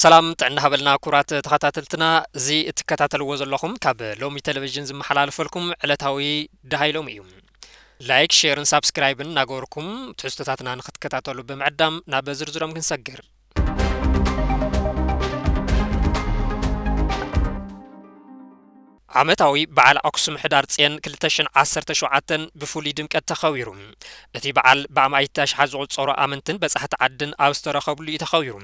ሰላም ጥዕና ሃበልና ክቡራት ተኸታተልትና፣ እዚ እትከታተልዎ ዘለኹም ካብ ሎሚ ቴሌቪዥን ዝመሓላለፈልኩም ዕለታዊ ደሃይ ሎሚ እዩ። ላይክ፣ ሼርን ሳብስክራይብን እናገበርኩም ትሕዝቶታትና ንክትከታተሉ ብምዕዳም ናብ ዝርዝሮም ክንሰግር። ዓመታዊ በዓል ኣክሱም ሕዳር ጽዮን ክልተ ሽሕን ዓሰርተ ሸውዓተን ብፍሉይ ድምቀት ተኸቢሩ። እቲ በዓል ብኣማኢት ኣሽሓት ዝቑጸሩ ኣመንትን በጻሕቲ ዓድን ኣብ ዝተረኸብሉ እዩ ተኸቢሩ።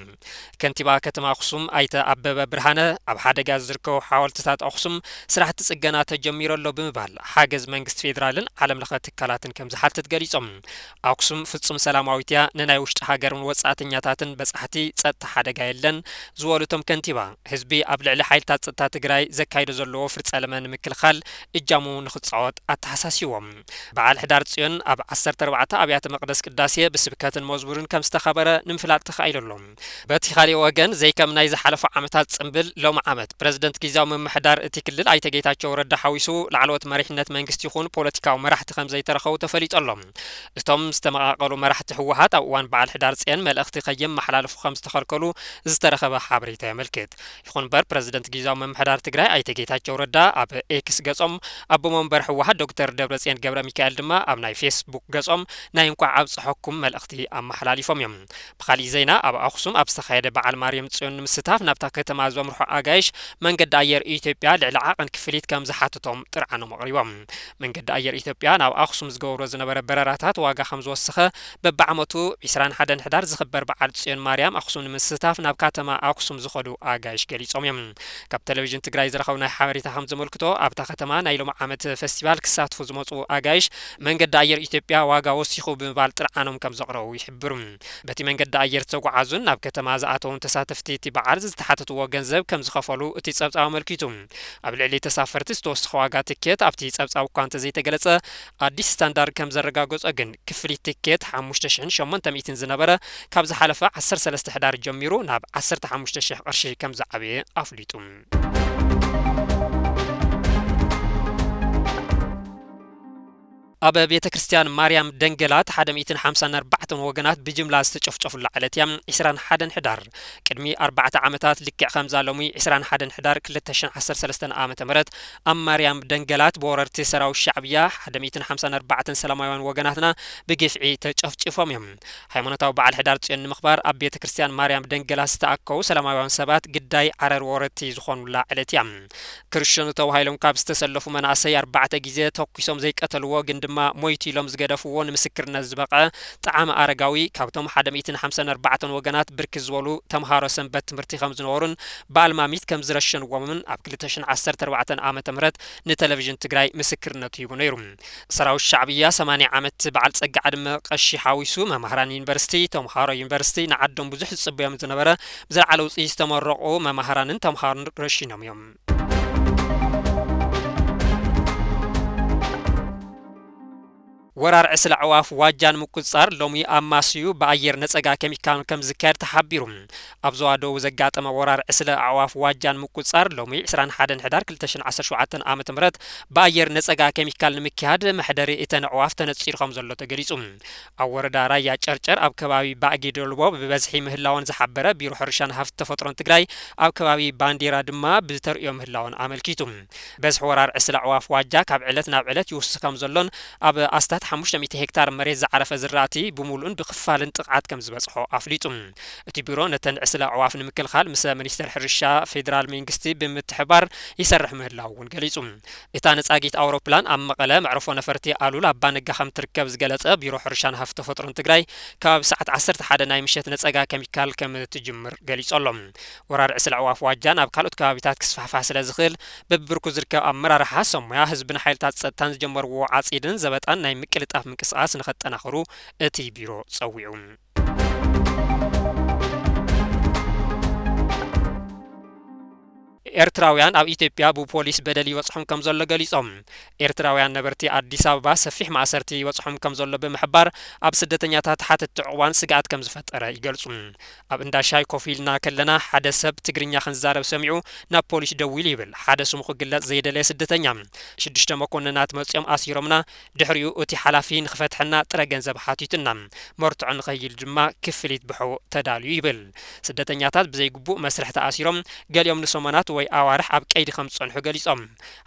ከንቲባ ከተማ ኣክሱም ኣይተ ኣበበ ብርሃነ፣ ኣብ ሓደጋ ዝርከቡ ሓወልትታት ኣክሱም ስራሕቲ ጽገና ተጀሚሩ ኣሎ ብምባል፣ ሓገዝ መንግስቲ ፌዴራልን ዓለም ለኸ ትካላትን ከም ዝሓትት ገሊጾም። ኣክሱም ፍጹም ሰላማዊት እያ፣ ንናይ ውሽጢ ሃገርን ወጻእተኛታትን በጻሕቲ ጸጥታ ሓደጋ የለን ዝበሉ እቶም ከንቲባ፣ ህዝቢ ኣብ ልዕሊ ሓይልታት ጸጥታ ትግራይ ዘካይዶ ዘለዎ ፍርጸ ለመ ንምክልኻል እጃሙ ንክጻወት ኣተሓሳሲዎም። በዓል ሕዳር ጽዮን ኣብ ዓሰርተ ኣርባዕተ ኣብያተ መቕደስ ቅዳሴ ብስብከትን መዝሙርን ከም ዝተኸበረ ንምፍላጥ ተኻኢሉ ኣሎ። በቲ ካልእ ወገን፣ ዘይከም ናይ ዝሓለፉ ዓመታት ጽምብል፣ ሎሚ ዓመት ፕረዚደንት ግዝያዊ ምምሕዳር እቲ ክልል ኣይተ ጌታቸው ረዳ ሓዊሱ ላዕለዎት መሪሕነት መንግስቲ ይኹን ፖለቲካዊ መራሕቲ ከም ዘይተረኸቡ ተፈሊጡ ኣሎ። እቶም ዝተመቓቐሉ መራሕቲ ህወሓት ኣብ እዋን በዓል ሕዳር ጽዮን መልእኽቲ ከየመሓላልፉ ከም ዝተኸልከሉ ዝተረኸበ ሓበሬታ የመልክት። ይኹን እምበር፣ ፕረዚደንት ግዝያዊ ምምሕዳር ትግራይ ኣይተ ጌታቸው ረዳ ኣብ ኤክስ ገጾም፣ ኣቦ መንበር ህወሓት ዶክተር ደብረጽዮን ገብረ ሚካኤል ድማ ኣብ ናይ ፌስቡክ ገጾም ናይ እንኳዕ ኣብጽሐኩም መልእኽቲ ኣመሓላሊፎም እዮም። ብኻሊእ ዜና፣ ኣብ ኣኽሱም ኣብ ዝተኻየደ በዓል ማርያም ጽዮን ንምስታፍ ናብታ ከተማ ዘምርሑ ኣጋይሽ መንገዲ ኣየር ኢትዮጵያ ልዕሊ ዓቐን ክፍሊት ከም ዝሓተቶም ጥርዓኖም ኣቕሪቦም። መንገዲ ኣየር ኢትዮጵያ ናብ ኣኽሱም ዝገብሮ ዝነበረ በረራታት ዋጋ ከም ዝወሰኸ በብዓመቱ ዕስራን ሓደን ሕዳር ዝኽበር በዓል ጽዮን ማርያም ኣኽሱም ንምስታፍ ናብ ከተማ ኣኽሱም ዝኸዱ ኣጋይሽ ገሊጾም እዮም። ካብ ቴሌቪዥን ትግራይ ዝረኸብናዮ ሓበሬታ ከም ዘመልክቶ፣ ኣብታ ከተማ ናይ ሎሚ ዓመት ፌስቲቫል ክሳትፉ ዝመጹ ኣጋይሽ መንገዲ ኣየር ኢትዮጵያ ዋጋ ወሲኹ ብምባል ጥርዓኖም ከም ዘቕረቡ ይሕብሩ። በቲ መንገዲ ኣየር ዝተጓዓዙን ናብ ከተማ ዝኣተዉን ተሳተፍቲ እቲ በዓል ዝተሓተትዎ ገንዘብ ከም ዝኸፈሉ እቲ ጸብጻብ ኣመልኪቱ። ኣብ ልዕሊ ተሳፈርቲ ዝተወሰኸ ዋጋ ትኬት ኣብቲ ጸብጻብ እኳ እንተዘይተገለጸ፣ ኣዲስ ስታንዳርድ ከም ዘረጋገጾ ግን፣ ክፍሊት ትኬት ሓሙሽተ ሽሕን ሸሞንተ ሚእትን ዝነበረ፣ ካብ ዝሓለፈ ዓሰርተ ሰለስተ ሕዳር ጀሚሩ ናብ ዓሰርተ ሓሙሽተ ሽሕ ቅርሺ ከም ዝዓበየ ኣፍሊጡ። ኣብ ቤተ ክርስቲያን ማርያም ደንገላት ሓደ ሚእትን ሓምሳን ኣርባዕተን ወገናት ብጅምላ ዝተጨፍጨፉላ ዕለት እያ፣ ዕስራን ሓደን ሕዳር። ቅድሚ ኣርባዕተ ዓመታት፣ ልክዕ ከምዛ ሎሚ ዕስራን ሓደን ሕዳር ክልተ ሽሕን ዓሰርተ ሰለስተን ዓመተ ምህረት፣ ኣብ ማርያም ደንገላት ብወረርቲ ሰራዊት ሻዕብያ ሓደ ሚእትን ሓምሳን ኣርባዕተን ሰላማውያን ወገናትና ብግፍዒ ተጨፍጭፎም እዮም። ሃይማኖታዊ በዓል ሕዳር ጽዮን ንምኽባር ኣብ ቤተ ክርስቲያን ማርያም ደንገላት ዝተኣከቡ ሰላማውያን ሰባት ግዳይ ዓረር ወረርቲ ዝኾኑላ ዕለት እያ። ክርሸኑ ተባሂሎም ካብ ዝተሰለፉ መናእሰይ ኣርባዕተ ግዜ ተኩሶም ዘይቀተልዎ ግን ድማ ሞይቱ ኢሎም ዝገደፍዎ ንምስክርነት ዝበቕዐ ጠዓመ ኣረጋዊ ካብቶም ሓደ ሚእትን ሓምሳን ኣርባዕተን ወገናት ብርክት ዝበሉ ተምሃሮ ሰንበት ትምህርቲ ከም ዝነበሩን ብኣልማሚት ከም ዝረሸንዎምን ኣብ ክልተ ሽሕን ዓሰርተ ኣርባዕተን ዓመተ ምህረት ንቴሌቪዥን ትግራይ ምስክርነቱ ሂቡ ነይሩ። ሰራዊት ሻዕብያ ሰማንያ ዓመት በዓል ጸጋ ዕድመ ቀሺ ሓዊሱ መማህራን ዩኒቨርሲቲ፣ ተምሃሮ ዩኒቨርሲቲ ንዓዶም ብዙሕ ዝጽበዮም ዝነበረ ብዝለዓለ ውጽኢት ዝተመረቑ መማህራንን ተምሃሮን ረሺኖም እዮም። ወራር ዕስለ ኣዕዋፍ ዋጃ ንምቁጽጻር ሎሚ ኣማስዩ ብኣየር ነጸጋ ኬሚካል ከም ዝካየድ ተሓቢሩ። ኣብ ዞባ ደቡብ ዘጋጠመ ወራር ዕስለ ኣዕዋፍ ዋጃ ንምቁጽጻር ሎሚ ዕስራን ሓደን ሕዳር ክልተ ሽሕን ዓሰርተ ሸውዓተን ዓመተ ምህረት ብኣየር ነጸጋ ኬሚካል ንምክያድ መሕደሪ እተን ኣዕዋፍ ተነጺሩ ከም ዘሎ ተገሊጹ። ኣብ ወረዳ ራያ ጨርጨር ኣብ ከባቢ ባእጊ ዶልቦ ብበዝሒ ምህላወን ዝሓበረ ቢሮ ሕርሻን ሃፍቲ ተፈጥሮን ትግራይ፣ ኣብ ከባቢ ባንዲራ ድማ ብተርእዮ ምህላወን ኣመልኪቱ። በዝሒ ወራር ዕስለ ኣዕዋፍ ዋጃ ካብ ዕለት ናብ ዕለት ይውስኽ ከም ዘሎን ኣብ ኣስታት ሓሙሽተ ሚእቲ ሄክታር መሬት ዝዓረፈ ዝራእቲ ብምሉእን ብክፋልን ጥቕዓት ከም ዝበጽሖ ኣፍሊጡ። እቲ ቢሮ ነተን ዕስለ ኣዕዋፍ ንምክልኻል ምስ ሚኒስቴር ሕርሻ ፌዴራል መንግስቲ ብምትሕባር ይሰርሕ ምህላው እውን ገሊጹ። እታ ነጻጊት ኣውሮፕላን ኣብ መቐለ መዕርፎ ነፈርቲ ኣሉላ ኣባነጋ ከም ትርከብ ዝገለጸ ቢሮ ሕርሻን ሃፍቲ ተፈጥሮን ትግራይ፣ ከባቢ ሰዓት ዓሰርተ ሓደ ናይ ምሸት ነጸጋ ኬሚካል ከም ትጅምር ገሊጹ ኣሎ። ወራር ዕስለ ኣዕዋፍ ዋጃ ናብ ካልኦት ከባቢታት ክስፋሕፋሕ ስለ ዝኽእል፣ በብብርኩ ዝርከብ ኣመራርሓ፣ ሰብ ሞያ፣ ህዝብን ሓይልታት ጸጥታን ዝጀመርዎ ዓጺድን ዘበጣን ናይ ምቅልጣፍ ምንቅስቓስ ንኸጠናኽሩ እቲ ቢሮ ጸዊዑ። ኤርትራውያን ኣብ ኢትዮጵያ ብፖሊስ በደል ይበጽሖም ከም ዘሎ ገሊጾም። ኤርትራውያን ነበርቲ ኣዲስ ኣበባ ሰፊሕ ማእሰርቲ ይበጽሖም ከም ዘሎ ብምሕባር፣ ኣብ ስደተኛታት ሓተትቲ ዕቑባን ስግኣት ከም ዝፈጠረ ይገልጹ። ኣብ እንዳ ሻይ ኮፍ ኢልና ከለና፣ ሓደ ሰብ ትግርኛ ክንዛረብ ሰሚዑ ናብ ፖሊስ ደዊሉ ይብል ሓደ ስሙ ክግለጽ ዘይደለየ ስደተኛ። ሽዱሽተ መኮንናት መጺኦም ኣሲሮምና፣ ድሕሪኡ እቲ ሓላፊ ንኽፈትሐና ጥረ ገንዘብ ሓቲቱና። መርትዖ ንኸይል ድማ ክፍሊት ብሕቡእ ተዳልዩ ይብል። ስደተኛታት ብዘይግቡእ መስርሕ ተኣሲሮም፣ ገሊኦም ንሰሙናት ወይ ኣዋርሕ ኣብ ቀይዲ ከም ዝጸንሑ ገሊጾም።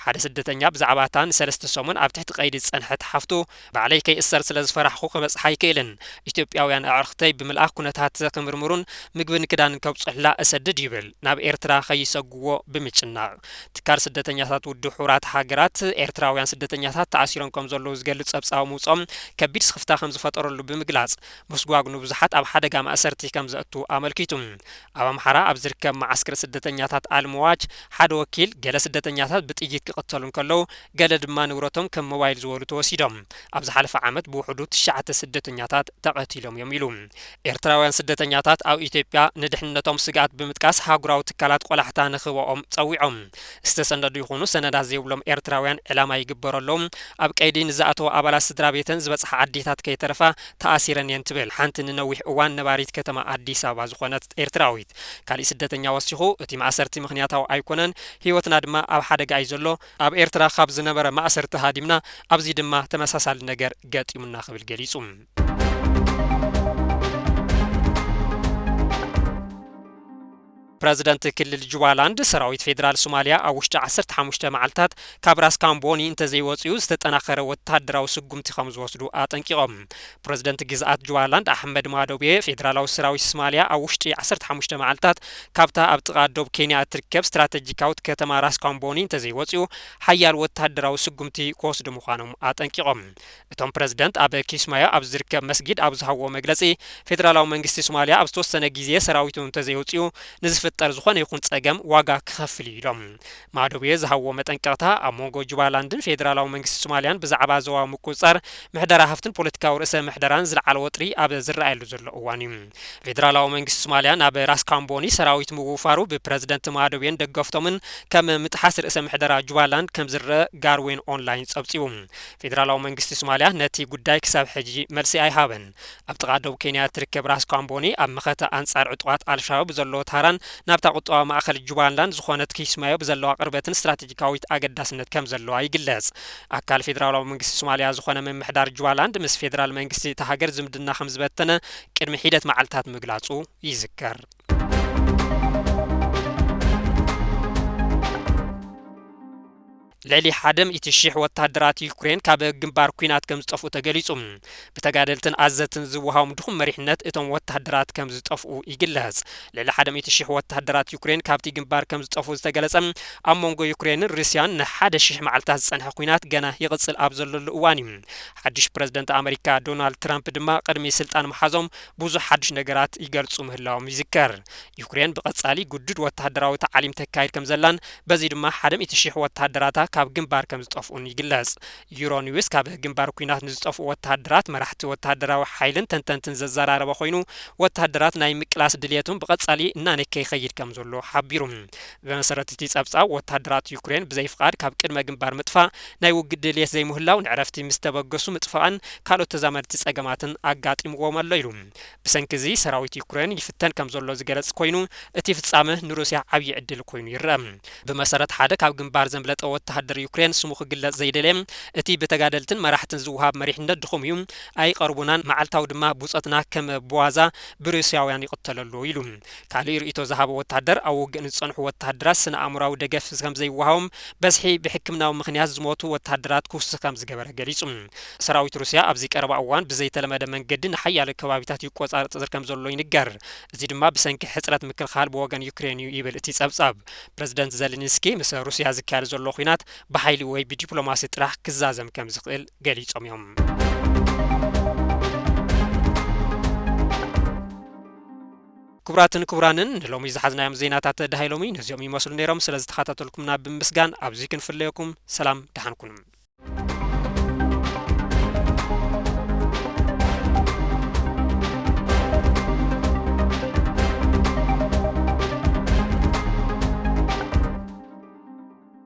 ሓደ ስደተኛ ብዛዕባ እታ ንሰለስተ ሰሙን ኣብ ትሕቲ ቀይዲ ዝጸንሐት ሓፍቱ፣ "ባዕለይ ከይእሰር ስለ ዝፈራሕኹ ክበጽሓ ኣይክእልን። ኢትዮጵያውያን ኣዕርኽተይ ብምልኣኽ ኩነታት ክምርምሩን ምግብን ክዳንን ከብጽሑላ እሰድድ" ይብል፣ ናብ ኤርትራ ከይሰግዎ ብምጭናቕ። ትካል ስደተኛታት ውድብ ሕቡራት ሃገራት፣ ኤርትራውያን ስደተኛታት ተኣሲሮም ከም ዘለዉ ዝገልጽ ጸብጻብ ምውጾም ከቢድ ስኽፍታ ከም ዝፈጠረሉ ብምግላጽ፣ ምስጓግ ንብዙሓት ኣብ ሓደጋ ማእሰርቲ ከም ዘእቱ ኣመልኪቱ። ኣብ ኣምሓራ ኣብ ዝርከብ መዓስከር ስደተኛታት ኣልመዋጅ ሓደ ወኪል፣ ገለ ስደተኛታት ብጥይት ክቕተሉ እንከለዉ፣ ገለ ድማ ንብረቶም ከም ሞባይል ዝበሉ ተወሲዶም። ኣብ ዝሓለፈ ዓመት ብውሕዱ ትሽዓተ ስደተኛታት ተቐቲሎም እዮም ኢሉ። ኤርትራውያን ስደተኛታት ኣብ ኢትዮጵያ ንድሕንነቶም ስግኣት ብምጥቃስ፣ ሃጉራዊ ትካላት ቆላሕታ ንኽህበኦም ጸዊዖም። ዝተሰነዱ ይኹኑ ሰነዳት ዘይብሎም ኤርትራውያን ዕላማ ይግበረሎም፣ ኣብ ቀይዲ ንዝኣተዉ ኣባላት ስድራ ቤተን ዝበጽሓ ኣዴታት ከይተረፋ ተኣሲረን እየን ትብል ሓንቲ ንነዊሕ እዋን ነባሪት ከተማ ኣዲስ ኣበባ ዝኾነት ኤርትራዊት። ካሊእ ስደተኛ ወሲኹ፣ "እቲ ማእሰርቲ ምኽንያታዊ ኣይኮነን፣ ህይወትና ድማ ኣብ ሓደጋ እዩ ዘሎ። ኣብ ኤርትራ ካብ ዝነበረ ማእሰርቲ ሃዲምና፣ ኣብዚ ድማ ተመሳሳሊ ነገር ገጢሙና" ክብል ገሊጹ። ፕረዚደንት ክልል ጁባላንድ፣ ሰራዊት ፌደራል ሶማልያ ኣብ ውሽጢ ዓሰርተ ሓሙሽተ መዓልታት ካብ ራስ ካምቦኒ እንተዘይወጽኡ፣ ዝተጠናኸረ ወተሃደራዊ ስጉምቲ ከም ዝወስዱ ኣጠንቂቖም። ፕረዚደንት ግዝኣት ጁባላንድ ኣሕመድ ማዶቤ፣ ፌደራላዊ ሰራዊት ሶማልያ ኣብ ውሽጢ ዓሰርተ ሓሙሽተ መዓልታት ካብታ ኣብ ጥቓ ዶብ ኬንያ እትርከብ ስትራተጂካዊት ከተማ ራስ ካምቦኒ እንተዘይወጽኡ፣ ሓያል ወተሃደራዊ ስጉምቲ ክወስዱ ምዃኖም ኣጠንቂቖም። እቶም ፕረዚደንት ኣብ ኪስማዮ ኣብ ዝርከብ መስጊድ ኣብ ዝሃብዎ መግለጺ፣ ፌደራላዊ መንግስቲ ሶማልያ ኣብ ዝተወሰነ ግዜ ሰራዊቱ እንተዘይወጽኡ፣ ንዝፍጠር ዝኾነ ይኹን ጸገም ዋጋ ክኸፍል እዩ ኢሎም። ማዶቤ ዝሃብዎ መጠንቀቕታ፣ ኣብ መንጎ ጁባላንድን ፌደራላዊ መንግስቲ ሶማልያን ብዛዕባ ዞባዊ ምቁጽጻር፣ ምሕደራ ሃፍትን ፖለቲካዊ ርእሰ ምሕደራን ዝለዓለ ወጥሪ ኣብ ዝረኣየሉ ዘሎ እዋን እዩ። ፌደራላዊ መንግስቲ ሶማልያ ናብ ራስ ካምቦኒ ሰራዊት ምውፋሩ ብፕረዚደንት ማዶቤን ደገፍቶምን ከም ምጥሓስ ርእሰ ምሕደራ ጁባላንድ ከም ዝረአ ጋርዌን ኦንላይን ጸብጺቡ። ፌደራላዊ መንግስቲ ሶማልያ ነቲ ጉዳይ ክሳብ ሕጂ መልሲ ኣይሃበን። ኣብ ጥቓ ዶብ ኬንያ እትርከብ ራስ ካምቦኒ፣ ኣብ መኸተ ኣንጻር ዕጡቓት ኣልሻባብ ብዘለዎ ታራን ናብታ ቁጠባዊ ማእከል ጁባላንድ ዝኾነት ኪስማዮ ብዘለዋ ቅርበትን ስትራቴጂካዊት ኣገዳስነት ከም ዘለዋ ይግለጽ። ኣካል ፌደራላዊ መንግስቲ ሶማልያ ዝኾነ ምምሕዳር ጁባላንድ፣ ምስ ፌደራል መንግስቲ እታ ሃገር ዝምድና ከም ዝበተነ ቅድሚ ሒደት መዓልታት ምግላጹ ይዝከር። ልዕሊ ሓደ ሚእቲ ሺሕ ወተሃደራት ዩክሬን ካብ ግንባር ኲናት ከም ዝጠፍኡ ተገሊጹ። ብተጋደልትን ኣዘዝትን ዝወሃቦም ድኹም መሪሕነት እቶም ወተሃደራት ከም ዝጠፍኡ ይግለጽ። ልዕሊ ሓደ ሚእቲ ሺሕ ወተሃደራት ዩክሬን ካብቲ ግንባር ከም ዝጠፍኡ ዝተገለጸ፣ ኣብ መንጎ ዩክሬንን ሩስያን ንሓደ ሺሕ መዓልታት ዝጸንሐ ኲናት ገና ይቕጽል ኣብ ዘለሉ እዋን እዩ። ሓድሽ ፕረዚደንት ኣመሪካ ዶናልድ ትራምፕ ድማ ቅድሚ ስልጣን ምሓዞም ብዙሕ ሓድሽ ነገራት ይገልጹ ምህላዎም ይዝከር። ዩክሬን ብቐጻሊ ግዱድ ወተሃደራዊ ታዕሊም ተካይድ ከም ዘላን፣ በዚ ድማ ሓደ ሚእቲ ሺሕ ወተሃደራታ ካብ ግንባር ከም ዝጠፍኡን ይግለጽ። ዩሮኒውስ ካብ ግንባር ኲናት ንዝጠፍኡ ወተሃደራት መራሕቲ ወተሃደራዊ ሓይልን ተንተንትን ዘዘራረበ ኮይኑ፣ ወተሃደራት ናይ ምቅላስ ድልየቶም ብቐጻሊ እናነከ ይኸይድ ከም ዘሎ ሓቢሩ። ብመሰረት እቲ ጸብጻብ፣ ወተሃደራት ዩክሬን ብዘይፍቓድ ካብ ቅድመ ግንባር ምጥፋእ፣ ናይ ውግእ ድልየት ዘይምህላው፣ ንዕረፍቲ ምስ ተበገሱ ምጥፋእን ካልኦት ተዛመድቲ ጸገማትን ኣጋጢምዎም ኣሎ ኢሉ። ብሰንኪ እዚ ሰራዊት ዩክሬን ይፍተን ከም ዘሎ ዝገለጽ ኮይኑ፣ እቲ ፍጻመ ንሩስያ ዓብዪ ዕድል ኮይኑ ይረአ። ብመሰረት ሓደ ካብ ግንባር ዘምለጠ ወተሃደር ዩክሬን ስሙ ክግለጽ ዘይደለየ፣ እቲ ብተጋደልትን መራሕትን ዝወሃብ መሪሕነት ድኹም እዩ፣ ኣይቐርቡናን፣ መዓልታዊ ድማ ብጾትና ከም ብዋዛ ብሩስያውያን ይቕተለሉ ኢሉ። ካልእ ርእይቶ ዝሃበ ወተሃደር፣ ኣብ ውግእ ንዝጸንሑ ወተሃደራት ስነ ኣእምሮኣዊ ደገፍ ከም ዘይወሃቦም፣ በዝሒ ብሕክምናዊ ምኽንያት ዝሞቱ ወተሃደራት ክውስኽ ከም ዝገበረ ገሊጹ። ሰራዊት ሩስያ ኣብዚ ቀረባ እዋን ብዘይተለመደ መንገዲ ንሓያሎ ከባቢታት ይቆጻጸር ከም ዘሎ ይንገር። እዚ ድማ ብሰንኪ ሕጽረት ምክልኻል ብወገን ዩክሬን እዩ ይብል እቲ ጸብጻብ። ፕረዚደንት ዘለንስኪ ምስ ሩስያ ዝካየድ ዘሎ ኲናት ብሓይሊ ወይ ብዲፕሎማሲ ጥራሕ ክዛዘም ከም ዝኽእል ገሊጾም እዮም። ክቡራትን ክቡራንን፣ ንሎሚ ዝሓዝናዮም ዜናታት ተዳሂሎሚ ነዚኦም ይመስሉ ነይሮም። ስለ ዝተኸታተልኩምና ብምስጋን ኣብዚ ክንፍለየኩም። ሰላም፣ ደሓን ኩኑ።